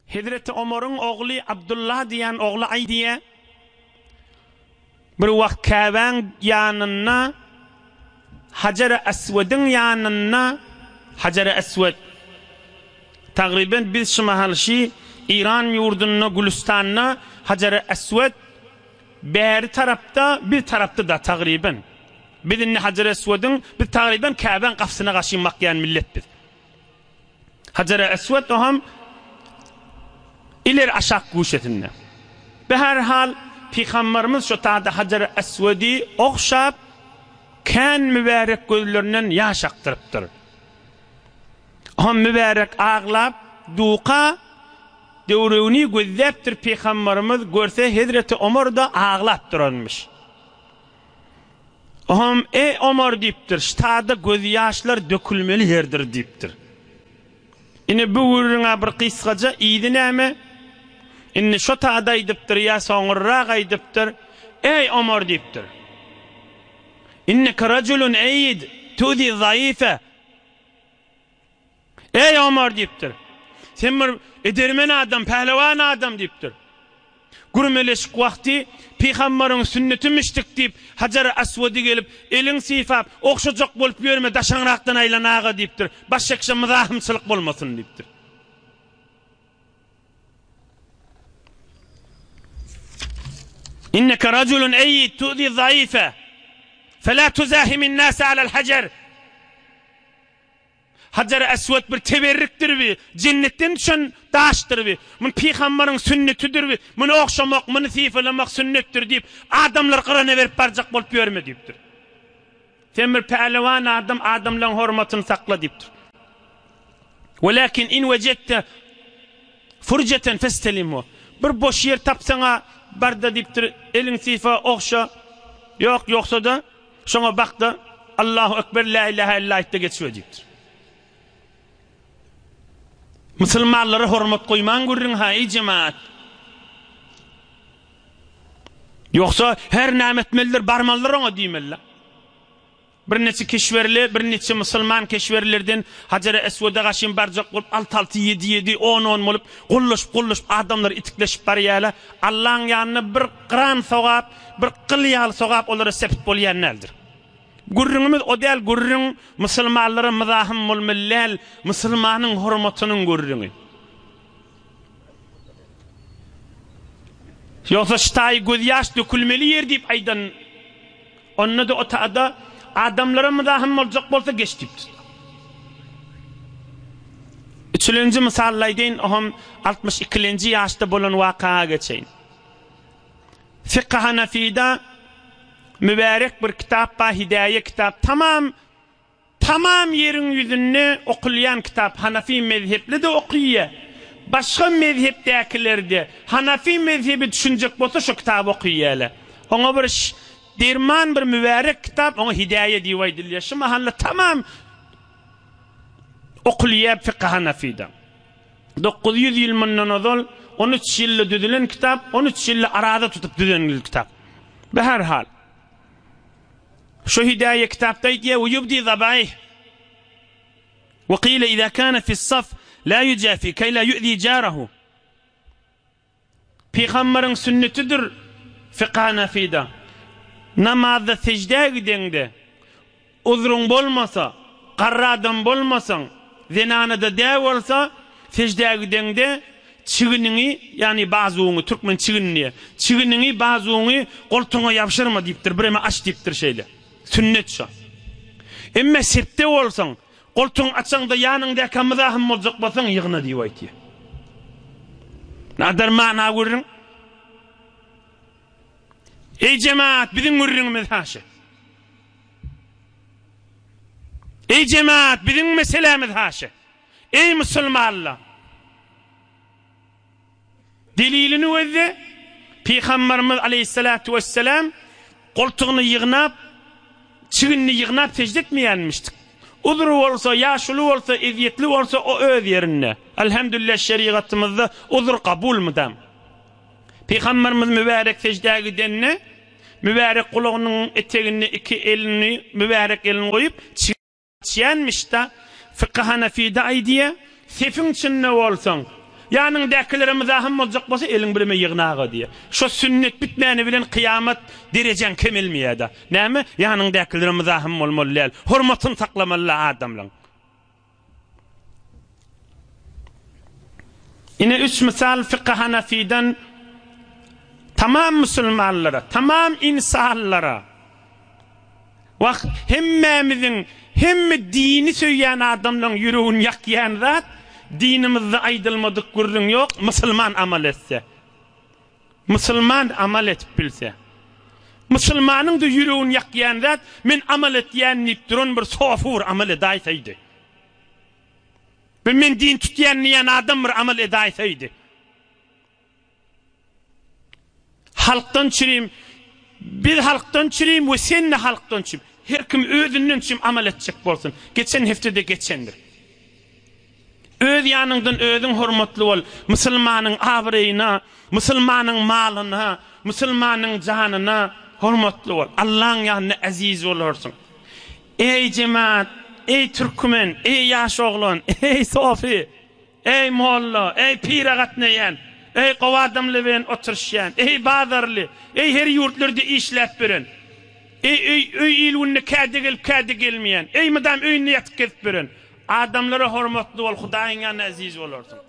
Hezreti Omaryň ogly Abdullah diýen ogly aýdýar, Bir wagt Käbäň ýanynda Hajar-y Aswediň ýanynda Hajar-y Aswed tagryben biz şu mahal şi Eýran ýurdunda Gülüstanda Hajar-y Aswed bäri tarapda biz tarapda da tagryben biz indi Hajar-y Aswediň biz tagryben Käbäň gapysyna gaşyn bakýan millet biz. Hajar-y Eswed oňam ileri aşak güşesinde. Be-her hal, Pygambarymyz şo tada Hajar-y Eswedi ogşap, kän mübärek gözlerinden ýaş akdyrypdyr. Oňam mübärek aglap, duka döwregini gözläpdir Pygambarymyz, görse hezreti Omar-da aglap duranmyş. Oňam, Eý, Omar diýipdir, ştada gözýaşlar dökülmeli ýerdir diýipdir. Ine, bu gürrüň-ä bir gysgaja, yzy näme? Indi şo tada aýdypdyr ýa soňurrak aýdypdyr, Eý, Omar diýipdir. Inneke rajulun eýid, tu'zi zaife. Eý, Omar diýipdir. Sen bir edermen adam, pählewan adam diýipdir. Gürmeleşik wagty pygambaryň sünnetimişdik diýip, Hajar-y Aswady gelip, eliň sypap, ogşajak bolup ýörme, daşaňrakdan aýlan aga diýipdir. Baş çekişe myzahymçylyk bolmasyn diýipdir. Inneke rajulun eýid tu'zi zaife, fela tuzahimin nase alel hajar. Hajar-y Eswed bir teberrikdir bi, jennetden düşen daşdyr bi, muny pygambaryň sünnetidir bi, muny ogşamak, muny sypalamak sünnetdir diýip, adamlary gyrana berip barjak bolup ýörme diýipdir. Sen bir pälewan adam, adamlaryň hormatyny sakla diýipdir. Welakin in wejedte furjeten festelimhu. Bir boş ýer tapsaň-a bar-da diýipdir, eliň sypa, ogşa. Ýok, ýogsa-da, Şoňa bak-da, Allahu Ekber, lä ilähä illa aýt-da geçiber diýipdir. Musulmanlara hormat goýmaň gürrüň ha, eý jemaat. Ýogsa her näme etmelidir, barmalydyr oňa diýmeli. Birneçe keşwerli, birneçe musulman keşwerlerden Hajar-y Eswede gaşyn barjak bolup, alty-alty, ýedi-ýedi, on-on bolup, gollaşyp-gollaşyp adamlar itikleşip barýarlar. Allaň ýanynda bir gram sogap, bir gyl ýaly sogap olara sepit bolýan däldir. Gürrüňimiz o däl, gürrüň musulmanlara myzahym bolmaly däl, musulmanyň hormatynyň gürrüňi. Ýogsa ştaýy gözýaş dökülmeli ýer diýip aýdan, onda-da o tada adamlara myzahym boljak bolsa geç diýipdir. Üçülenji mysal aýdaýyn, oňam 62-lenji ýaşda bolan wakaga geçeýin. Fykh Hanafida mübärek bir kitap bar, Hidäýe kitap. Tamam tamam ýeriň ýüzünde okulýan kitap. Hanafi mezhepli-de okyýa. Başga mezhepdäkiler-de Hanafi mezhebi düşünjek bolsa şo kitaby okyýalar. Oňa bir derman bir mübärek kitap, oňa Hidäýe diýip aýdylýar. Şu mahalla tamam okulýar Fykh Hanafida. 900 ýyl mundan ozal 13 ýylda düzülen kitap, 13 ýylda araza tutup düzen kitap. Be her hal. Şu hidäýe kitapda aýdýar, "Ve yubdi zabaih." Ve qila iza kana fi saf la yujafi kay la yu'zi jarahu. Pygambaryň sünnetidir Fykh Hanafyda, namazda seždä gideňde, uzruň bolmasa, garry adam bolmasaň, zenana-da dä bolsa, seždä gideňde çiginiňi, ýagny bazugyňy, türkmen çigin diýýär, çiginiňi, bazugyňy goltugyňa ýabşyrma diýipdir, bireme aç diýipdir şeýle. Sünnet şo. Emme sepde bolsaň, Goltugyňy açaňda ýanyňdaka myzahym boljak bolsaň ýygna diýip aýtýar. Nadar mana gürrüň. Eý jemaat biziň gürrüňimiz haşy. Eý jemaat biziň meselämiz haşy. Eý musulmanlar. Delilini gözle, Pygambarymyz aleýhissalatu wesselam goltugyny ýygnap, çiginini ýygnap sežde etmeýänmişdik. Uzry bolsa, ýaşuly bolsa, ezýetli bolsa o öz ýerinde. Elhamdülillah şerigatymyzda uzr kabul mydam. Pygambarymyz mübärek seždä gidende, mübärek gulagynyň eteginde iki elini, mübärek elini goýup, Açýanmyş-da, Fykhy Hanafide aýdýa, Sepiň içinde bolsaň, Ýanyňdäkilere myzahym boljak bolsa eliň bireme ýygnaga diýýär. Şo sünnet bitmäni bilen kyýamat derejäň kemelmeýär-de. Näme? Ýanyňdäkilere myzahym bolmaly däl. Hormatyny saklamaly-la adamlaň. Ine üç mysal fykhy hanafydan tamam musulmanlara, tamam insanlara, Wah, hemmämiziň, hemme dini söýýän adamlaryň ýüregini ýakýan zat, dinimizde aýdylmadyk gürrüň ýok, musulman amal etse. Musulman amal edip bilse. Musulmanyň-da ýüregini ýakýan zat, men amal etýän diýip duran bir sofy bir amal edaýsaýdy. Bir men din tutýan diýýän adam bir amal edaýsaýdy. Halkdan çürim, biz halkdan çürim we sen-de halkdan çürim. Her kim özünden çürim amal etjek bolsun. Geçen hepde-de geçendir. Öz ýanyňdan özüň hormatly bol. Musulmanyň abraýyna, musulmanyň malyna, musulmanyň janyna hormatly bol. Allaň ýanynda äziz bolarsyň. Eý jemaat, eý türkmen, eý ýaş oglan, eý sofy! Eý, molla! Eý, pire gatnaýan! Eý, gowy adamlar bilen oturyşýan! Eý, bazarly! Eý, her ýurtlarda işläp ýören! Eý, öý, öý il-gününe käde gelip, käde gelmeýän! Eý, mydam öýünde ýatyp gezip ýören! Adamlara hormatly bol, Hudaýyň ýanynda eziz bolarsyň.